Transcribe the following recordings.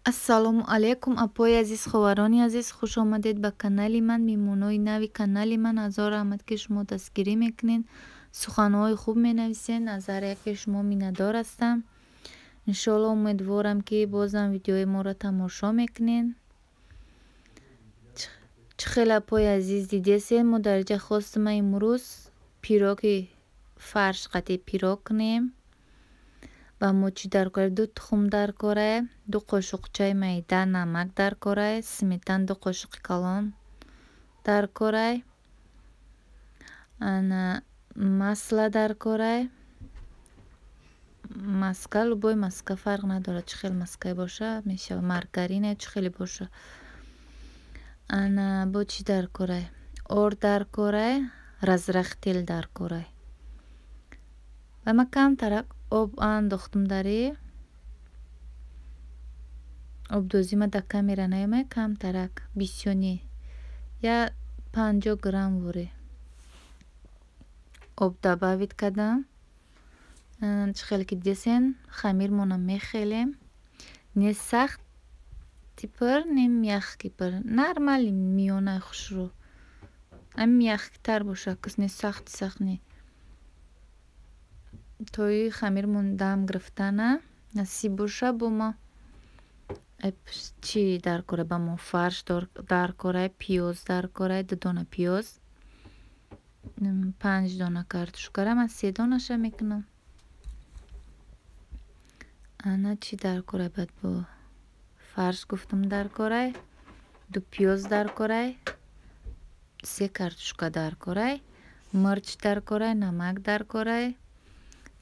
Ассалому алайкум, апои азиз, ховарони азиз, хуш омадед ба канали ман, меҳмонои нави канали ман. Ҳазор раҳмат, ки шумо дастгирӣ мекунед, суханҳои хуб менависед. Аз ҳар яке шумо миннатдор ҳастам. Иншоалло, умедворам, ки бозам видеои моро тамошо мекунед. Чӣ хел, апои азиз, дидесед, мо дар инҷа хостем имрӯз пироги фарш қатӣ пирог кунем. Ба мо чӣ даркора? Ду тухм даркора, ду қошуқчаи майда намак даркора, сметан ду қошуқи калон даркора, ана масло даркора, маска, любой маска, фарқ надорад, чӣ хел маскае боша мешава, маргарина чӣ хеле боша. Ана бо чӣ даркора? Орд даркора, разрыхлитель даркора. Ва ман камтарак об андохтум дар и обдозӣ, ма дар камера наёмад, камтарак, бисёр не, я 50 грамм воре об добавить кардам. Чӣ хеле ки дидесен, хамирмонро мехелем, не сахти пур, не мягкий пур, нормальный, миёнаи хушрӯ, ами мягкий тар боша, кас не сахти сахт не. Тои хамирмон дам гирифтана насиб боша, бо ма чӣ даркора? Ба мо фарш даркора, пиёз даркора, ду дона пиёз, панҷ дона картошкара, ман се донаша мекунам. Ана чӣ даркора? Баъд бо фарш гуфтам даркорай, ду пиёз даркорай, се картошка даркорай, мирч даркорай, намак даркорай,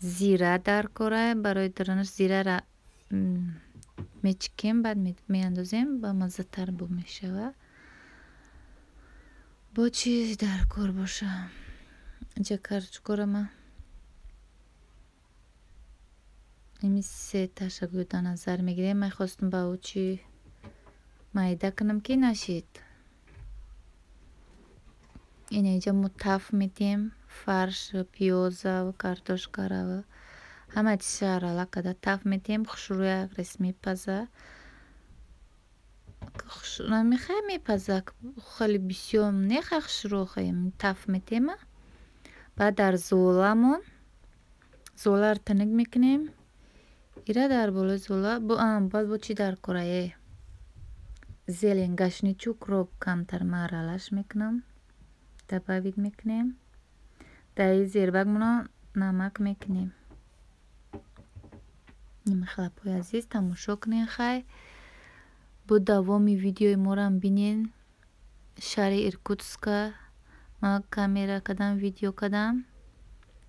зира даркорай. Барои дарунаш зирара мечикем, баъд меандозем, ба маззатар бу мешава. Бо чӣ даркор боша? Инҷа картошкаро ма ими сеташа гӯё дар назар мегирем. Ман хостум ба ӯ чӣ майда кунам, ки нашид. Ина инҷа мо таф медиҳем фарш, пиёза, картошкара, ҳама чизша арала карда таф медиҳем, хушрӯ як рес мепаза. Мехай мепаза, хеле бисёр не, хай хушрӯ таф медиҳема. Баъд дар золамон золаро тунук мекунем, ира дар болои зола. Баъд бо чӣ даркора? Зелень, гашничу, укроп камтар ман аралаш мекунам, добавить мекунем. Дар ин зербагмонро намак мекунем. Нимахел, апои азиз, тамошо кунед. Хай, бо давоми видеои морам бинен. Шаҳри Иркутска ман камера кардам, видео кардам.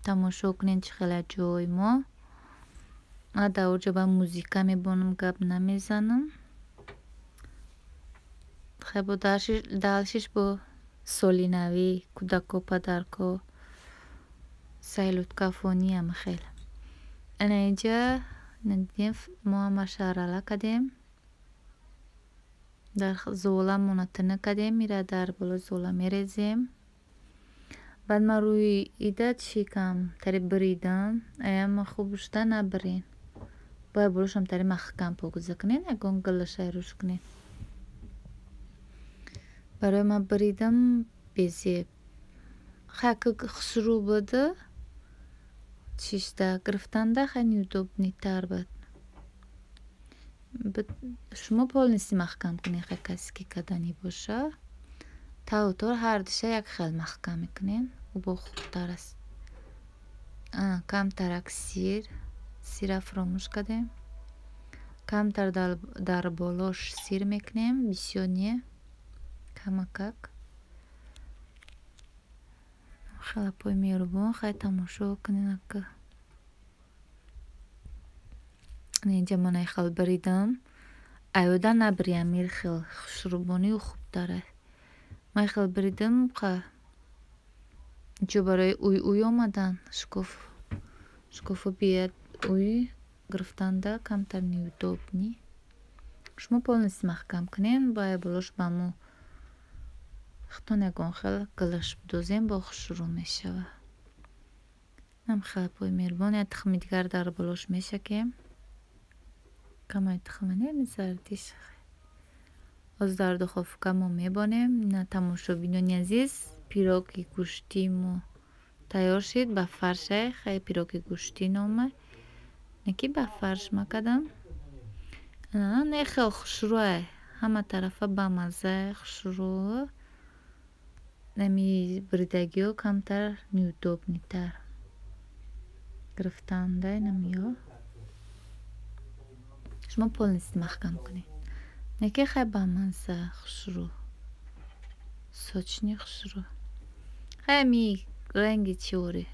Тамошо кунед, чӣ хела ҷои мо. Ман дар оҷа ба музыка мебонам, гап намезанам. Хай, бо дальше ш бо соли навӣ, кӯдако, подарко, салюткафонӣ, ҳама хел. Ана инҷа дидем, мо ҳамаша арала кардем, дар золамонро тунук кардем, ира дар болои зола мерезем. Баъд ман рӯи ида чӣ камтаре буридам, аяма хуб шуда набирен, бояд болошам тари маҳкам покиза кунед, ягон гулаша рӯш кунед. Барои ман буридам безеб, хай хушрӯ буд, чишта гирифтанда хай неудобный тар буд. Шумо полностью маҳкам кунед, хай касе ки каданӣ боша, таву тор ҳардуша як хел маҳкам мекунед, ӯ бо хубтар аст. Камтарак сир, сира фаромӯш кардем, камтар дар болош сир мекунем, бисёр не, камакак. Хел, апои меҳрубон, хай тамошо кунед ака. Инҷа ман ай хел буридам, аёда набириям, ир хел хушрӯбонию хубтар аст. Ман хел буридам, инҷо барои уй уй омадан, шкоф, шкофо биёяд, уй гирифтанда камтар неудобный. Шумо полностью маҳкам кунед, бояд болош ба мо худтон ягон хел гулаш бидозем, бо хушрӯ мешава. Нам хел, апои меҳрубон, як тухми дигар дар болош мешакем. Камай тухмане зардиш. Оз дар духовка мо мебонем. На, тамошобинони азиз, пироги гӯштии мо тайёр шид ба фаршай. Хай, пироги гӯштӣ нома. Не ки ба фарш макадам. Не, хел хушрӯай. Ҳама тарафа бамазза, хушрӯ. Нами бридагиҳо камтар неудобный тар гирифтанда намиё. Шумо полностью маҳкам кунед. Не ки хай бамазза, хушрӯ. Сочный, хушрӯ. Хай, ами ранги чӣ ворӣ?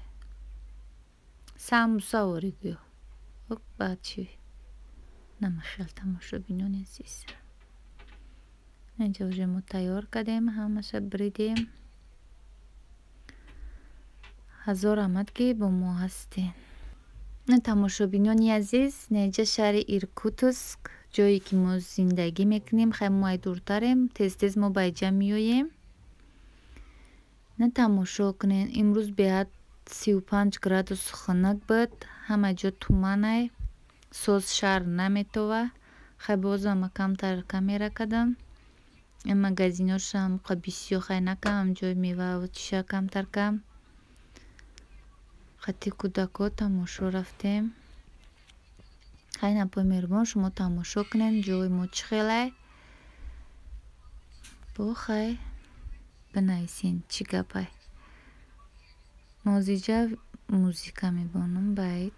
Самбуса ворӣ гӯё. Ба чӣ? Намахел, тамошобинони азиз. Инҷа уже мо тайёр кардем, ҳамаша бридем. Ҳазор раҳмат, ки бо мо ҳастед. Тамошобинони азиз, инҷа шаҳри Иркутск, ҷое ки мо зиндагӣ мекунем. Хай, мо ай дуртарем, тез тез мо ба инҷа меоем. На, тамошо кунед, имрӯз беҳад 35 градус хунук буд, ҳама ҷо туманай, соз шаҳр наметова. Хай, бозам ма камтар камера кардам. Магазиношам бисёр хай накам, ҷои меваву чиша камтар кам. Хати кӯдакҳо тамошо рафтем. Хай, напои меҳрубон, шумо тамошо кунед, ҷои мо чӣ хелай. Бо хай, бинависен, чӣ гапай. Мозиҷа музыка мебонам байд.